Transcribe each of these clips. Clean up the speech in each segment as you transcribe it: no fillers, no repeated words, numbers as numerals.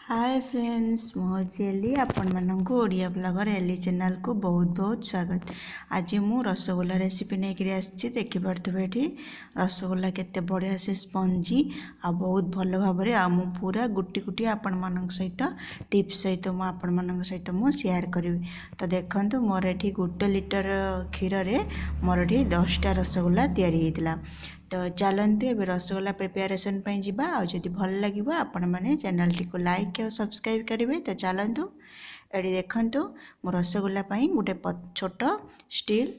ହାଏ friends, ମୁଁ ହେଉଛି L. ଆପଣମାନଙ୍କୁ ଓଡ଼ିଆ ବ୍ଲଗର ଏଲି ଚ୍ୟାନେଲକୁ ବହୁତ ବହୁତ ସ୍ୱାଗତ। ଆଜି ମୁଁ ରସଗୋଲା ରେସିପି ନେଇକରି ଆସିଛି। ଦେଖିପାରୁଥିବେ ଏଠି ରସଗୋଲା କେତେ ବଢ଼ିଆ ସେ ସ୍ପଞ୍ଜି ଆଉ ବହୁତ ଭଲ ଭାବରେ, ଆଉ ମୁଁ ପୁରା ଗୁଟି ଗୁଟି ଆପଣମାନଙ୍କ ସହିତ ଟିପ୍ସ ସହିତ ମୁଁ ଆପଣମାନଙ୍କ ସହିତ ମୁଁ ସେୟାର କରିବି। ତ ଦେଖନ୍ତୁ, ମୋର ଏଠି 1 ଲିଟର କ୍ଷୀରରେ ମୋର ଏଠି 10ଟା ରସଗୋଲା ତିଆରି ହେଇଥିଲା। ତ ଚାଲନ୍ତୁ ଏବେ ରସଗୋଲା ପ୍ରିପାରେସନ୍ ପାଇଁ ଯିବା। ଆଉ ଯଦି ଭଲ ଲାଗିବ ଆପଣମାନେ ଚ୍ୟାନେଲଟିକୁ ଲାଇକ୍ ଆଉ ସବସ୍କ୍ରାଇବ୍ କରିବେ। ତ ଚାଲନ୍ତୁ, ଏଠି ଦେଖନ୍ତୁ ମୁଁ ରସଗୋଲା ପାଇଁ ଗୋଟେ ଛୋଟ ଷ୍ଟିଲ୍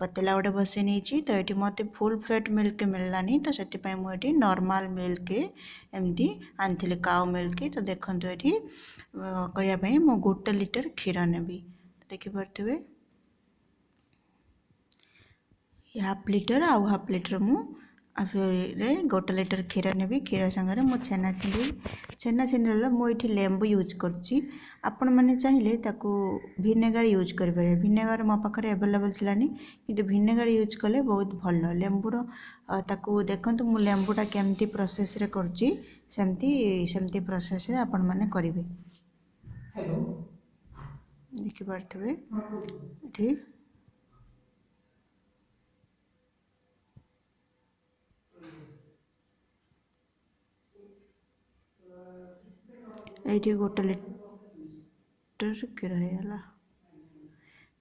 ପତେଲା ଗୋଟେ ବସେଇ ନେଇଛି। ତ ଏଠି ମୋତେ ଫୁଲ୍ ଫ୍ୟାଟ୍ ମିଲ୍କ ମିଳିଲାନି, ତ ସେଥିପାଇଁ ମୁଁ ଏଠି ନର୍ମାଲ୍ ମିଲ୍କ ଏମିତି ଆଣିଥିଲି, କାଉ ମିଲ୍କ। ତ ଦେଖନ୍ତୁ, ଏଠି କରିବା ପାଇଁ ମୁଁ 1 ଲିଟର କ୍ଷୀର ନେବି। ଦେଖିପାରୁଥିବେ, ହାଫ୍ ଲିଟର ଆଉ ହାଫ୍ ଲିଟର ମୁଁ ରେ 1 ଲିଟର କ୍ଷୀର ନେବି। କ୍ଷୀର ସାଙ୍ଗରେ ମୁଁ ଛେନା ଛିଣ୍ଡେଇବି। ଛେନା ଛିଣ୍ଡେଇଲେ ମୁଁ ଏଇଠି ଲେମ୍ବୁ ୟୁଜ୍ କରୁଛି। ଆପଣମାନେ ଚାହିଁଲେ ତାକୁ ଭିନେଗାର ୟୁଜ୍ କରିପାରିବେ। ଭିନେଗାର ମୋ ପାଖରେ ଆଭେଲେବଲ୍ ଥିଲାନି, କିନ୍ତୁ ଭିନେଗାର ୟୁଜ୍ କଲେ ବହୁତ ଭଲ। ଲେମ୍ବୁର ତାକୁ ଦେଖନ୍ତୁ, ମୁଁ ଲେମ୍ବୁଟା କେମିତି ପ୍ରୋସେସ୍ରେ କରୁଛି, ସେମିତି ପ୍ରୋସେସ୍ରେ ଆପଣମାନେ କରିବେ। ଦେଖିପାରୁଥିବେ ଏଠି, ଏଇଠି 1 ଲିଟର କ୍ଷୀର ହେଇଗଲା।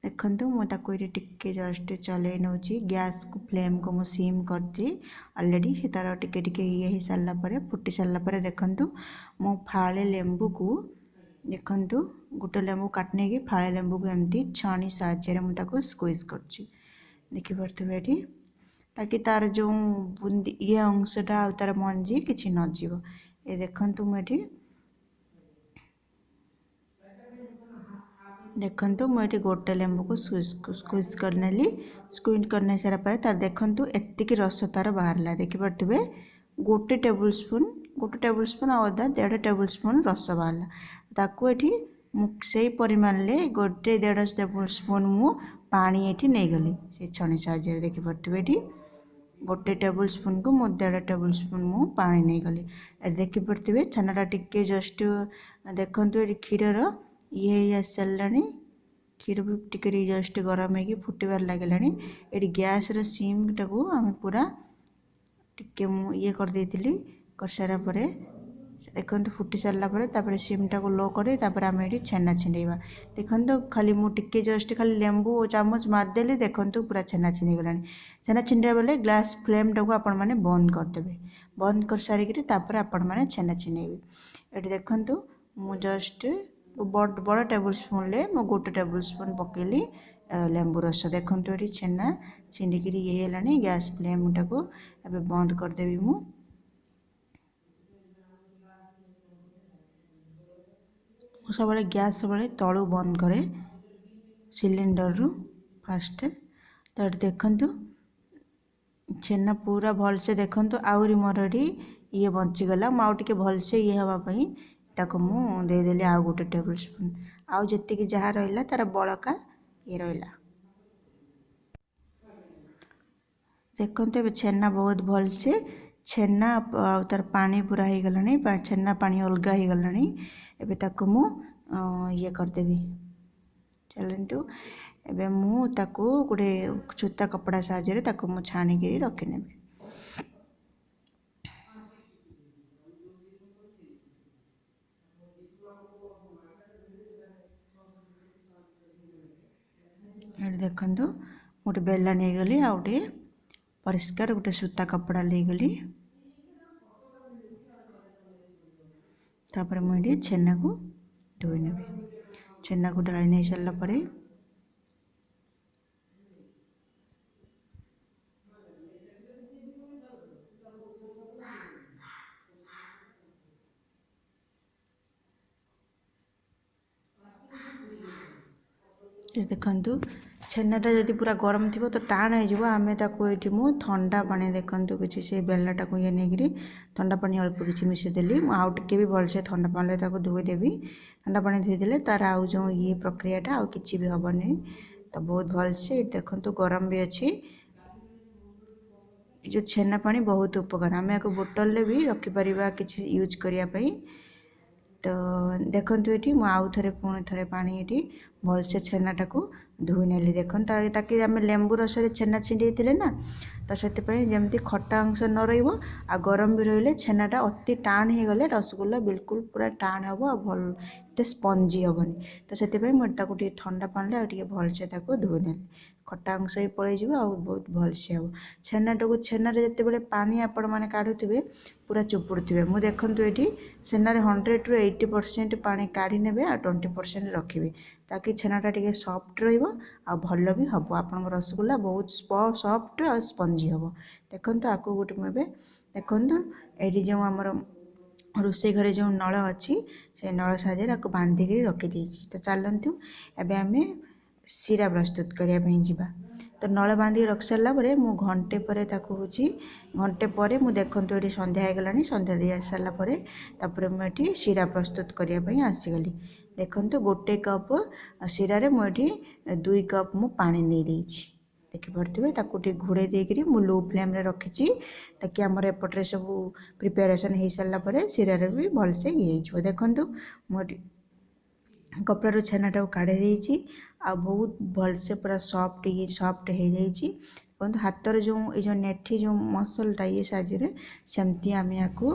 ଦେଖନ୍ତୁ, ମୁଁ ତାକୁ ଏଇଠି ଟିକେ ଜଷ୍ଟ ଚଲେଇ ନେଉଛି। ଗ୍ୟାସ୍କୁ ଫ୍ଲେମ୍କୁ ମୁଁ ସିମ୍ କରିଛି ଅଲରେଡ଼ି। ସେ ତା'ର ଟିକେ ଟିକେ ଇଏ ହେଇସାରିଲା ପରେ, ଫୁଟି ସାରିଲା ପରେ, ଦେଖନ୍ତୁ ମୁଁ ଫାଳେ ଲେମ୍ବୁକୁ, ଦେଖନ୍ତୁ ଗୋଟେ ଲେମ୍ବୁ କାଟି ନେଇକି ଫାଳେ ଲେମ୍ବୁକୁ ଏମିତି ଛାଣି ସାହାଯ୍ୟରେ ମୁଁ ତାକୁ ସ୍କୁଇଜ୍ କରୁଛି। ଦେଖିପାରୁଥିବେ ଏଠି, ତାକି ତା'ର ଯେଉଁ ବୁନ୍ଦି ଇଏ ଅଂଶଟା ଆଉ ତା'ର ମଞ୍ଜି କିଛି ନଯିବ। ଏ ଦେଖନ୍ତୁ, ମୁଁ ଏଠି ଦେଖନ୍ତୁ, ମୁଁ ଏଠି ଗୋଟେ ଲେମ୍ବୁକୁ ସ୍କୁଇଜ୍ କରିନେଲି। ସ୍କୁଇଜ୍ କରିନେଇ ସାରିଲା ପରେ ତାର ଦେଖନ୍ତୁ ଏତିକି ରସ ତାର ବାହାରିଲା। ଦେଖିପାରୁଥିବେ, ଗୋଟେ ଟେବୁଲ୍ ସ୍ପୁନ୍, ଗୋଟେ ଟେବୁଲ୍ ସ୍ପୁନ୍ ଆଉ ଅଧା ଦେଢ଼ ଟେବୁଲ୍ ସ୍ପୁନ୍ ରସ ବାହାରିଲା। ତାକୁ ଏଠି ମୁଁ ସେଇ ପରିମାଣରେ ଗୋଟେ ଦେଢ଼ ଟେବୁଲ୍ ସ୍ପୁନ୍ ମୁଁ ପାଣି ଏଠି ନେଇଗଲି ସେଇ ଛଣି ସାହାଯ୍ୟରେ। ଦେଖିପାରୁଥିବେ, ଏଠି ଗୋଟେ ଟେବୁଲ୍ ସ୍ପୁନ୍କୁ ମୁଁ ଦେଢ଼ ଟେବୁଲ୍ ସ୍ପୁନ୍ ମୁଁ ପାଣି ନେଇଗଲି। ଏଠି ଦେଖିପାରୁଥିବେ, ଛେନାଟା ଟିକେ ଜଷ୍ଟ ଦେଖନ୍ତୁ ଏଠି କ୍ଷୀରର ଇଏ ହେଇ ଆସିସାରିଲାଣି। କ୍ଷୀର ବି ଟିକେ ଟିକେ ଜଷ୍ଟ ଗରମ ହେଇକି ଫୁଟିବାରେ ଲାଗିଲାଣି। ଏଠି ଗ୍ୟାସ୍ର ସିମ୍ଟାକୁ ଆମେ ପୁରା ଟିକେ ମୁଁ ଇଏ କରିଦେଇଥିଲି। କରିସାରିଲା ପରେ ଦେଖନ୍ତୁ, ଫୁଟି ସାରିଲା ପରେ ତାପରେ ସିମ୍ଟାକୁ ଲୋ କରି ତାପରେ ଆମେ ଏଠି ଛେନା ଛିଣ୍ଡେଇବା। ଦେଖନ୍ତୁ, ଖାଲି ମୁଁ ଟିକେ ଜଷ୍ଟ ଖାଲି ଲେମ୍ବୁ ଚାମଚ ମାରିଦେଲି, ଦେଖନ୍ତୁ ପୁରା ଛେନା ଛିଣ୍ଡେଇଗଲାଣି। ଛେନା ଛିଣ୍ଡେଇବା ବେଳେ ଗ୍ୟାସ୍ ଫ୍ଲେମ୍ଟାକୁ ଆପଣମାନେ ବନ୍ଦ କରିଦେବେ। ବନ୍ଦ କରିସାରିକିରି ତାପରେ ଆପଣମାନେ ଛେନା ଛିଣ୍ଡେଇବେ। ଏଠି ଦେଖନ୍ତୁ, ମୁଁ ଜଷ୍ଟ ବଡ଼ ବଡ଼ ଟେବୁଲ୍ ସ୍ପୁନ୍ରେ ମୁଁ ଗୋଟେ ଟେବୁଲ୍ ସ୍ପୁନ୍ ପକାଇଲି ଲେମ୍ବୁ ରସ। ଦେଖନ୍ତୁ, ଏଠି ଛେନା ଛିଣ୍ଡିକିରି ଇଏ ହେଇଗଲାଣି। ଗ୍ୟାସ୍ ଫ୍ଲେମ୍ଟାକୁ ଏବେ ବନ୍ଦ କରିଦେବି ମୁଁ। ମୁଁ ସବୁବେଳେ ଗ୍ୟାସ୍ ସବୁବେଳେ ତଳୁ ବନ୍ଦ କରେ ସିଲିଣ୍ଡରରୁ ଫାଷ୍ଟ। ତ ଏଠି ଦେଖନ୍ତୁ, ଛେନା ପୁରା ଭଲସେ ଦେଖନ୍ତୁ, ଆହୁରି ମୋର ଏଠି ଇଏ ବଞ୍ଚିଗଲା। ମୁଁ ଆଉ ଟିକେ ଭଲସେ ଇଏ ହେବା ପାଇଁ ତାକୁ ମୁଁ ଦେଇଦେଲି ଆଉ ଗୋଟେ ଟେବୁଲ୍ ସ୍ପୁନ୍, ଆଉ ଯେତିକି ଯାହା ରହିଲା ତା'ର ବଳକା ଇଏ ରହିଲା। ଦେଖନ୍ତୁ, ଏବେ ଛେନା ବହୁତ ଭଲସେ ଛେନା ଆଉ ତା'ର ପାଣି ପୁରା ହେଇଗଲାଣି, ଛେନା ପାଣି ଅଲଗା ହେଇଗଲାଣି। ଏବେ ତାକୁ ମୁଁ ଇଏ କରିଦେବି। ଚାଲନ୍ତୁ, ଏବେ ମୁଁ ତାକୁ ଗୋଟେ ସୂତା କପଡ଼ା ସାହାଯ୍ୟରେ ତାକୁ ମୁଁ ଛାଣିକିରି ରଖିନେବି। ଏଠି ଦେଖନ୍ତୁ, ଗୋଟେ ବେଲା ନେଇଗଲି ଆଉ ଗୋଟେ ପରିଷ୍କାର ଗୋଟେ ସୂତା କପଡ଼ା ନେଇଗଲି। ତାପରେ ମୁଁ ଏଠି ଛେନାକୁ ଧୋଇ ନେବି। ଛେନାକୁ ଢାଳି ନେଇ ସାରିଲା ପରେ ଦେଖନ୍ତୁ, ଛେନାଟା ଯଦି ପୁରା ଗରମ ଥିବ ତ ଟାଣ ହେଇଯିବ। ଆମେ ତାକୁ ଏଇଠି ମୁଁ ଥଣ୍ଡା ପାଣି, ଦେଖନ୍ତୁ, କିଛି ସେଇ ବେଲାଟାକୁ ଇଏ ନେଇକିରି ଥଣ୍ଡା ପାଣି ଅଳ୍ପ କିଛି ମିଶାଇଦେଲି। ମୁଁ ଆଉ ଟିକେ ବି ଭଲସେ ଥଣ୍ଡା ପାଣିରେ ତାକୁ ଧୋଇଦେବି। ଥଣ୍ଡା ପାଣି ଧୋଇଦେଲେ ତା'ର ଆଉ ଯେଉଁ ଇଏ ପ୍ରକ୍ରିୟାଟା ଆଉ କିଛି ବି ହେବନି। ତ ବହୁତ ଭଲସେ ଏଇଠି ଦେଖନ୍ତୁ, ଗରମ ବି ଅଛି। ଏ ଯେଉଁ ଛେନା ପାଣି ବହୁତ ଉପକାର, ଆମେ ୟାକୁ ବୋଟଲରେ ବି ରଖିପାରିବା କିଛି ୟୁଜ୍ କରିବା ପାଇଁ। ତ ଦେଖନ୍ତୁ ଏଠି ମୁଁ ଆଉ ଥରେ ପୁଣି ଥରେ ପାଣି ଏଠି ଭଲସେ ଛେନାଟାକୁ ଧୋଇ ନେଲି। ଦେଖନ୍ତୁ, ତାକି ଆମେ ଲେମ୍ବୁ ରସରେ ଛେନା ଛିଣ୍ଡେଇଥିଲେ ନା, ତ ସେଥିପାଇଁ ଯେମିତି ଖଟା ଅଂଶ ନ ରହିବ। ଆଉ ଗରମ ବି ରହିଲେ ଛେନାଟା ଅତି ଟାଣ ହେଇଗଲେ ରସଗୋଲା ବିଲକୁଲ ପୁରା ଟାଣ ହେବ ଆଉ ଭଲ ଏତେ ସ୍ପଞ୍ଜି ହେବନି। ତ ସେଥିପାଇଁ ମୁଁ ତାକୁ ଟିକେ ଥଣ୍ଡା ପାଣିରେ ଆଉ ଟିକେ ଭଲସେ ତାକୁ ଧୋଇ ନେଲି। ଖଟା ଅଂଶ ବି ପଳେଇଯିବ ଆଉ ବହୁତ ଭଲସେ ହେବ। ଛେନାଟାକୁ, ଛେନାରେ ଯେତେବେଳେ ପାଣି ଆପଣମାନେ କାଢ଼ୁଥିବେ, ପୁରା ଚୁପୁଡ଼ୁଥିବେ। ମୁଁ ଦେଖନ୍ତୁ ଏଠି ଛେନାରେ 100ରୁ 80% ପାଣି କାଢ଼ି ନେବେ ଆଉ 20% ରଖିବେ, ତାକି ଛେନାଟା ଟିକେ ସଫ୍ଟ ରହିବ ଆଉ ଭଲ ବି ହେବ। ଆପଣଙ୍କ ରସଗୋଲା ବହୁତ ସଫ୍ଟ ଆଉ ସ୍ପଞ୍ଜି ହେବ। ଦେଖନ୍ତୁ, ଆକୁ ଗୋଟେ ମୁଁ ଏବେ ଦେଖନ୍ତୁ ଏଇଠି ଯେଉଁ ଆମର ରୋଷେଇ ଘରେ ଯେଉଁ ନଳ ଅଛି, ସେ ନଳ ସାହାଯ୍ୟରେ ଆକୁ ବାନ୍ଧିକିରି ରଖିଦେଇଛି। ତ ଚାଲନ୍ତୁ ଏବେ ଆମେ ଶିରା ପ୍ରସ୍ତୁତ କରିବା ପାଇଁ ଯିବା। ତ ନଳ ବାନ୍ଧିକି ରଖି ସାରିଲା ପରେ ମୁଁ ଘଣ୍ଟେ ପରେ ତାକୁ ହେଉଛି, ଘଣ୍ଟେ ପରେ ମୁଁ ଦେଖନ୍ତୁ ଏଠି ସନ୍ଧ୍ୟା ହେଇଗଲାଣି। ସନ୍ଧ୍ୟା ଦେଇ ଆସି ସାରିଲା ପରେ ତାପରେ ମୁଁ ଏଠି ଶିରା ପ୍ରସ୍ତୁତ କରିବା ପାଇଁ ଆସିଗଲି। ଦେଖନ୍ତୁ, 1 କପ୍ ଶିରାରେ ମୁଁ ଏଠି 2 କପ୍ ମୁଁ ପାଣି ଦେଇଦେଇଛି, ଦେଖିପାରୁଥିବେ। ତାକୁ ଟିକେ ଘୋଡ଼େଇ ଦେଇକରି ମୁଁ ଲୋ ଫ୍ଲେମ୍ରେ ରଖିଛି, ତାକି ଆମର ଏପଟରେ ସବୁ ପ୍ରିପାରେସନ୍ ହେଇସାରିଲା ପରେ ଶିରାରେ ବି ଭଲସେ ଇଏ ହେଇଯିବ। ଦେଖନ୍ତୁ, ମୁଁ ଏଠି କପଡ଼ାରୁ ଛେନାଟାକୁ କାଢ଼ି ଦେଇଛି ଆଉ ବହୁତ ଭଲସେ ପୁରା ସଫ୍ଟ ଇଏ ସଫ୍ଟ ହେଇଯାଇଛି। ଦେଖନ୍ତୁ, ହାତରେ ଯେଉଁ ଏଇ ଯେଉଁ ନେଠି ଯେଉଁ ମସଲଟା ଇଏ ସାହାଯ୍ୟରେ ସେମିତି ଆମେ ୟାକୁ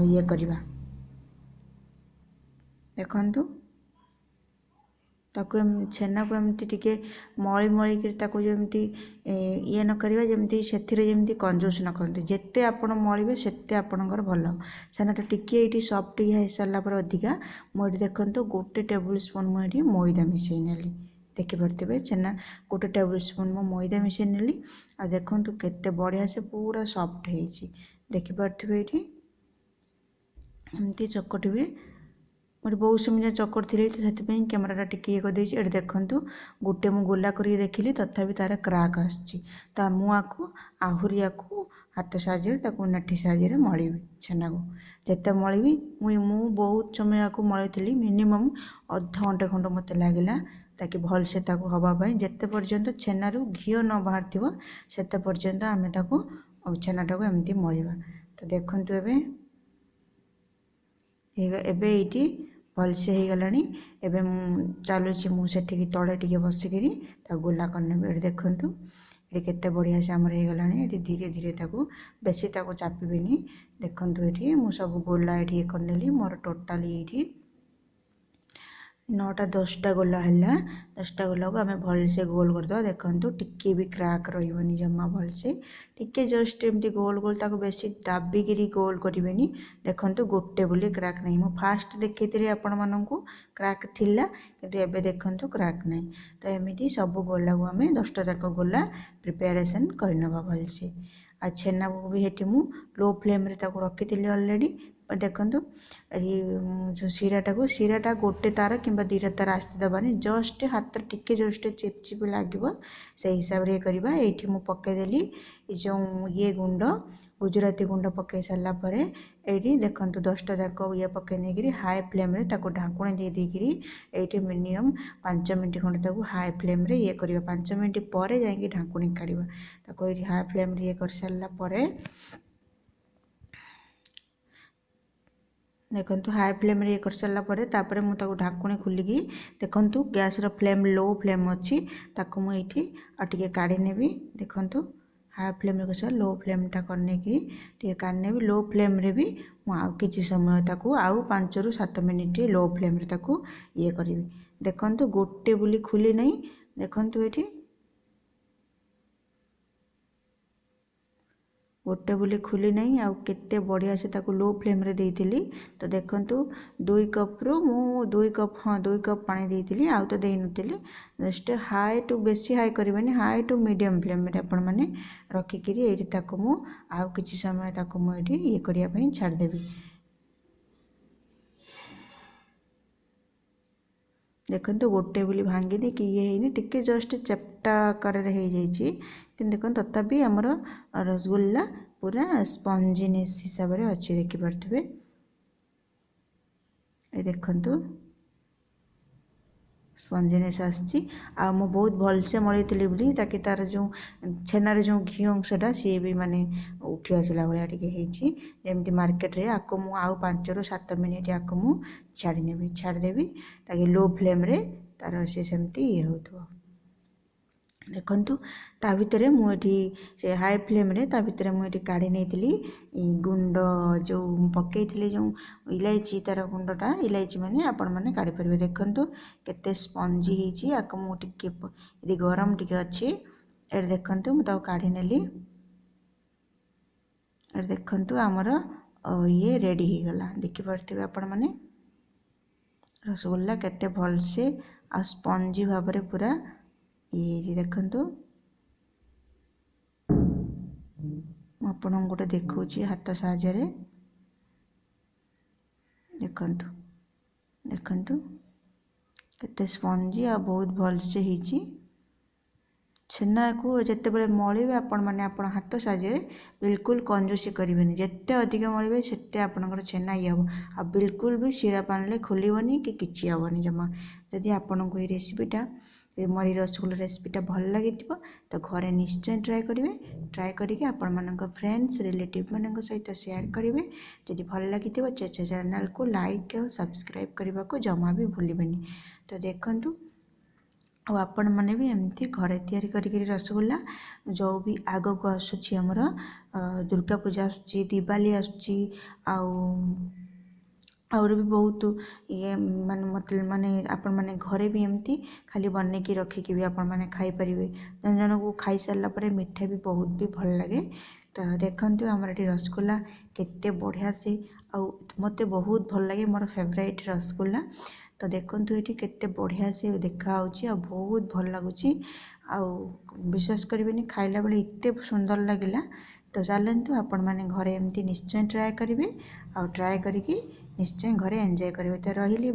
ଇଏ କରିବା। ଦେଖନ୍ତୁ, ତାକୁ ଛେନାକୁ ଏମିତି ଟିକେ ମଳି ମଳିକିରି ତାକୁ ଯେମିତି ଇଏ ନ କରିବା, ଯେମିତି ସେଥିରେ ଯେମିତି କଞ୍ଜୁସ ନ କରନ୍ତି। ଯେତେ ଆପଣ ମଳିବେ ସେତେ ଆପଣଙ୍କର ଭଲ। ଛେନାଟା ଟିକିଏ ଏଇଠି ସଫ୍ଟ ଇଏ ହେଇସାରିଲା ପରେ ଅଧିକା ମୁଁ ଏଠି ଦେଖନ୍ତୁ 1 ଟେବୁଲ୍ ସ୍ପୁନ୍ ମୁଁ ଏଠି ମଇଦା ମିଶାଇ ନେଲି। ଦେଖିପାରୁଥିବେ, ଛେନା 1 ଟେବୁଲ୍ ସ୍ପୁନ୍ ମୁଁ ମଇଦା ମିଶାଇ ନେଲି। ଆଉ ଦେଖନ୍ତୁ କେତେ ବଢ଼ିଆ ସେ ପୁରା ସଫ୍ଟ ହେଇଛି, ଦେଖିପାରୁଥିବେ। ଏଇଠି ଏମିତି ଚକଟିବେ। ମୁଁ ଏଠି ବହୁତ ସମୟ ଯାଏଁ ଚକଟିଥିଲି, ତ ସେଥିପାଇଁ କ୍ୟାମେରାଟା ଟିକେ ଇଏ କରିଦେଇଛି। ଏଠି ଦେଖନ୍ତୁ, ଗୋଟେ ମୁଁ ଗୋଲା କରିକି ଦେଖିଲି, ତଥାପି ତା'ର କ୍ରାକ୍ ଆସୁଛି। ତ ମୁଁ ଆକୁ ଆହୁରି ୟାକୁ ହାତ ସାହାଯ୍ୟରେ ତାକୁ ନେଠି ସାହାଯ୍ୟରେ ମଳିବି। ଛେନାକୁ ଯେତେ ମଳିବି, ମୁଁ ବହୁତ ସମୟ ୟାକୁ ମଳିଥିଲି, ମିନିମମ୍ ଅଧଘଣ୍ଟେ ଖଣ୍ଡେ ମୋତେ ଲାଗିଲା ତାକି ଭଲସେ ତାକୁ ହେବା ପାଇଁ। ଯେତେ ପର୍ଯ୍ୟନ୍ତ ଛେନାରୁ ଘିଅ ନ ବାହାରିଥିବ ସେତେ ପର୍ଯ୍ୟନ୍ତ ଆମେ ତାକୁ ଛେନାଟାକୁ ଏମିତି ମଳିବା। ତ ଦେଖନ୍ତୁ, ଏବେ ଏଇଠି ଭଲସେ ହେଇଗଲାଣି। ଏବେ ମୁଁ ଚାଲୁଛି, ମୁଁ ସେଠିକି ତଳେ ଟିକେ ବସିକିରି ତାକୁ ଗୋଲା କରିନେବି। ଏଠି ଦେଖନ୍ତୁ, ଏଠି କେତେ ବଢ଼ିଆ ସେ ଆମର ହେଇଗଲାଣି। ଏଠି ଧୀରେ ଧୀରେ ତାକୁ, ବେଶୀ ତାକୁ ଚାପିବେନି। ଦେଖନ୍ତୁ, ଏଠି ମୁଁ ସବୁ ଗୋଲା ଏଠି ଇଏ କରିନେଲି। ମୋର ଟୋଟାଲି ଏଇଠି 9ଟା 10ଟା ଗୋଲା ହେଲା। 10ଟା ଗୋଲାକୁ ଆମେ ଭଲସେ ଗୋଲ କରିଦେବା। ଦେଖନ୍ତୁ, ଟିକିଏ ବି କ୍ରାକ୍ ରହିବନି ଜମା। ଭଲସେ ଟିକେ ଜଷ୍ଟ ଏମିତି ଗୋଲ ଗୋଲ, ତାକୁ ବେଶୀ ଦାବିକିରି ଗୋଲ କରିବେନି। ଦେଖନ୍ତୁ, ଗୋଟେ ବୋଲି କ୍ରାକ୍ ନାହିଁ। ମୁଁ ଫାଷ୍ଟ ଦେଖେଇଥିଲି ଆପଣମାନଙ୍କୁ କ୍ରାକ୍ ଥିଲା, କିନ୍ତୁ ଏବେ ଦେଖନ୍ତୁ କ୍ରାକ୍ ନାହିଁ। ତ ଏମିତି ସବୁ ଗୋଲାକୁ ଆମେ 10ଟା ଯାକ ଗୋଲା ପ୍ରିପାରେସନ୍ କରିନେବା ଭଲସେ। ଆଉ ଛେନାକୁ ବି ସେଠି ମୁଁ ଲୋ ଫ୍ଲେମ୍ରେ ତାକୁ ରଖିଥିଲି ଅଲରେଡ଼ି। ଦେଖନ୍ତୁ, ଏଠି ଯେଉଁ ଶିରାଟାକୁ, ଶିରାଟା ଗୋଟେ ତାର କିମ୍ବା 2ଟା ତାର ଆସ୍ତେ ଦେବାନି, ଜଷ୍ଟ ହାତରେ ଟିକେ ଜଷ୍ଟ ଚିପ୍ ଚିପ୍ ଲାଗିବ, ସେଇ ହିସାବରେ ଇଏ କରିବା। ଏଇଠି ମୁଁ ପକାଇଦେଲି ଏ ଯେଉଁ ଇଏ ଗୁଣ୍ଡ, ଗୁଜୁରାତି ଗୁଣ୍ଡ। ପକାଇ ସାରିଲା ପରେ ଏଇଠି ଦେଖନ୍ତୁ 10ଟା ଯାକ ଇଏ ପକାଇ ନେଇକିରି ହାଇ ଫ୍ଲେମ୍ରେ ତାକୁ ଢାଙ୍କୁଣୀ ଦେଇ ଦେଇକିରି ଏଇଠି ମିନିମମ୍ 5 ମିନିଟ୍ ଖଣ୍ଡେ ତାକୁ ହାଇ ଫ୍ଲେମ୍ରେ ଇଏ କରିବା। 5 ମିନିଟ୍ ପରେ ଯାଇକି ଢାଙ୍କୁଣୀ କାଢ଼ିବା। ତାକୁ ଏଇଠି ହାଇ ଫ୍ଲେମ୍ରେ ଇଏ କରିସାରିଲା ପରେ ଦେଖନ୍ତୁ, ହାଇ ଫ୍ଲେମ୍ରେ ଇଏ କରିସାରିଲା ପରେ ତାପରେ ମୁଁ ତାକୁ ଢାଙ୍କୁଣୀ ଖୋଲିକି ଦେଖନ୍ତୁ ଗ୍ୟାସ୍ର ଫ୍ଲେମ୍ ଲୋ ଫ୍ଲେମ୍ ଅଛି, ତାକୁ ମୁଁ ଏଇଠି ଆଉ ଟିକେ କାଢ଼ି ନେବି। ଦେଖନ୍ତୁ, ହାଇ ଫ୍ଲେମ୍ରେ କରିସାରିଲା, ଲୋ ଫ୍ଲେମ୍ଟା କରିନେଇକି ଟିକେ କାଢ଼ି ନେବି। ଲୋ ଫ୍ଲେମ୍ରେ ବି ମୁଁ ଆଉ କିଛି ସମୟ ତାକୁ ଆଉ 5ରୁ 7 ମିନିଟ୍ ଲୋ ଫ୍ଲେମ୍ରେ ତାକୁ ଇଏ କରିବି। ଦେଖନ୍ତୁ, ଗୋଟେ ବୋଲି ଖୋଲି ନାହିଁ। ଦେଖନ୍ତୁ, ଏଇଠି ଗୋଟେ ବୋଲି ଖୋଲି ନାହିଁ ଆଉ କେତେ ବଢ଼ିଆ ସେ ତାକୁ ଲୋ ଫ୍ଲେମ୍ରେ ଦେଇଥିଲି। ତ ଦେଖନ୍ତୁ, 2 କପ୍ରୁ ମୁଁ 2 କପ୍, ହଁ 2 କପ୍ ପାଣି ଦେଇଥିଲି, ଆଉ ତ ଦେଇନଥିଲି। ଜଷ୍ଟ ହାଇ ଟୁ, ବେଶୀ ହାଇ କରିବେନି, ହାଇ ଟୁ ମିଡ଼ିୟମ୍ ଫ୍ଲେମ୍ରେ ଆପଣମାନେ ରଖିକିରି ଏଇଠି ତାକୁ ମୁଁ ଆଉ କିଛି ସମୟ ତାକୁ ମୁଁ ଏଇଠି ଇଏ କରିବା ପାଇଁ ଛାଡ଼ିଦେବି। ଦେଖନ୍ତୁ, ଗୋଟେ ବୋଲି ଭାଙ୍ଗିନି କି ଇଏ ହେଇନି, ଟିକେ ଜଷ୍ଟ ଚେପ୍ଟା ଆକାରରେ ହେଇଯାଇଛି। କିନ୍ତୁ ଦେଖନ୍ତୁ, ତଥାପି ଆମର ରସଗୋଲ୍ଲା ପୁରା ସ୍ପଞ୍ଜିନେସ୍ ହିସାବରେ ଅଛି, ଦେଖିପାରୁଥିବେ। ଏ ଦେଖନ୍ତୁ, ସ୍ପଞ୍ଜିନେସ୍ ଆସିଛି। ଆଉ ମୁଁ ବହୁତ ଭଲସେ ମଳେଇଥିଲି ବୋଲି ତାକି ତା'ର ଯେଉଁ ଛେନାରେ ଯେଉଁ ଘିଅ ଅଂଶଟା ସିଏ ବି ମାନେ ଉଠି ଆସିଲା ଭଳିଆ ଟିକେ ହେଇଛି ଯେମିତି ମାର୍କେଟରେ। ଆକୁ ମୁଁ ଆଉ 5ରୁ 7 ମିନିଟ୍ ଆକୁ ମୁଁ ଛାଡ଼ି ନେବି, ଛାଡ଼ିଦେବି ତାକି ଲୋ ଫ୍ଲେମ୍ରେ ତା'ର ସେ ସେମିତି ଇଏ ହେଉଥିବ। ଦେଖନ୍ତୁ, ତା ଭିତରେ ମୁଁ ଏଠି ସେ ହାଇ ଫ୍ଲେମ୍ରେ ତା ଭିତରେ ମୁଁ ଏଠି କାଢ଼ି ନେଇଥିଲି ଗୁଣ୍ଡ ଯେଉଁ ପକାଇଥିଲି, ଯେଉଁ ଇଲାଇଚି ତା'ର ଗୁଣ୍ଡଟା। ଇଲାଇଚି ମାନେ ଆପଣମାନେ କାଢ଼ିପାରିବେ। ଦେଖନ୍ତୁ କେତେ ସ୍ପଞ୍ଜି ହେଇଛି। ଆକୁ ମୁଁ ଟିକେ ଯଦି ଗରମ ଟିକେ ଅଛି, ଏଠି ଦେଖନ୍ତୁ ମୁଁ ତାକୁ କାଢ଼ି ନେଲି। ଏଠି ଦେଖନ୍ତୁ ଆମର ଇଏ ରେଡ଼ି ହେଇଗଲା। ଦେଖିପାରୁଥିବେ ଆପଣମାନେ ରସଗୋଲ୍ଲା କେତେ ଭଲସେ ଆଉ ସ୍ପଞ୍ଜି ଭାବରେ ପୁରା ଇଏ ହେଇଛି। ଦେଖନ୍ତୁ, ମୁଁ ଆପଣଙ୍କୁ ଗୋଟେ ଦେଖାଉଛି ହାତ ସାହାଯ୍ୟରେ। ଦେଖନ୍ତୁ, ଦେଖନ୍ତୁ କେତେ ସ୍ପଞ୍ଜି ଆଉ ବହୁତ ଭଲସେ ହେଇଛି। ଛେନାକୁ ଯେତେବେଳେ ମଳିବେ ଆପଣମାନେ ଆପଣ ହାତ ସାହାଯ୍ୟରେ, ବିଲକୁଲ କଞ୍ଜୁସି କରିବେନି। ଯେତେ ଅଧିକ ମଳିବେ ସେତେ ଆପଣଙ୍କର ଛେନା ଇଏ ହେବ, ଆଉ ବିଲକୁଲ ବି ଶିରା ପାଣିରେ ଖୋଲିବନି କି କିଛି ହେବନି ଜମା। ଯଦି ଆପଣଙ୍କୁ ଏଇ ରେସିପିଟା, ମୋର ଏଇ ରସଗୋଲା ରେସିପିଟା ଭଲ ଲାଗିଥିବ, ତ ଘରେ ନିଶ୍ଚୟ ଟ୍ରାଏ କରିବେ। ଟ୍ରାଏ କରିକି ଆପଣମାନଙ୍କ ଫ୍ରେଣ୍ଡସ୍ ରିଲେଟିଭ୍ମାନଙ୍କ ସହିତ ସେୟାର କରିବେ। ଯଦି ଭଲ ଲାଗିଥିବ, ଚ୍ୟାନେଲ୍କୁ ଲାଇକ୍ ଆଉ ସବସ୍କ୍ରାଇବ୍ କରିବାକୁ ଜମା ବି ଭୁଲିବେନି। ତ ଦେଖନ୍ତୁ, ଆଉ ଆପଣମାନେ ବି ଏମିତି ଘରେ ତିଆରି କରିକିରି ରସଗୋଲା, ଯେଉଁ ବି ଆଗକୁ ଆସୁଛି ଆମର ଦୁର୍ଗା ପୂଜା ଆସୁଛି, ଦିୱାଲୀ ଆସୁଛି, ଆଉ ଆହୁରି ବି ବହୁତ ଇଏ ମାନେ ମୋତେ ମାନେ ଆପଣମାନେ ଘରେ ବି ଏମିତି ଖାଲି ବନେଇକି ରଖିକି ବି ଆପଣମାନେ ଖାଇପାରିବେ। ଜଣ ଜଣକୁ ଖାଇସାରିଲା ପରେ ମିଠା ବି ବହୁତ ବି ଭଲ ଲାଗେ। ତ ଦେଖନ୍ତୁ ଆମର ଏଠି ରସଗୋଲା କେତେ ବଢ଼ିଆ ସେ, ଆଉ ମୋତେ ବହୁତ ଭଲ ଲାଗେ, ମୋର ଫେଭରାଇଟ୍ ରସଗୋଲା। ତ ଦେଖନ୍ତୁ ଏଠି କେତେ ବଢ଼ିଆ ସେ ଦେଖାହେଉଛି ଆଉ ବହୁତ ଭଲ ଲାଗୁଛି, ଆଉ ବିଶ୍ୱାସ କରିବେନି ଖାଇଲା ବେଳେ ଏତେ ସୁନ୍ଦର ଲାଗିଲା। ତ ଚାଲନ୍ତୁ, ଆପଣମାନେ ଘରେ ଏମିତି ନିଶ୍ଚୟ ଟ୍ରାଏ କରିବେ, ଆଉ ଟ୍ରାଏ କରିକି ନିଶ୍ଚୟ ଘରେ ଏନ୍ଜୟ କରିବେ। ତ ରହିଲି।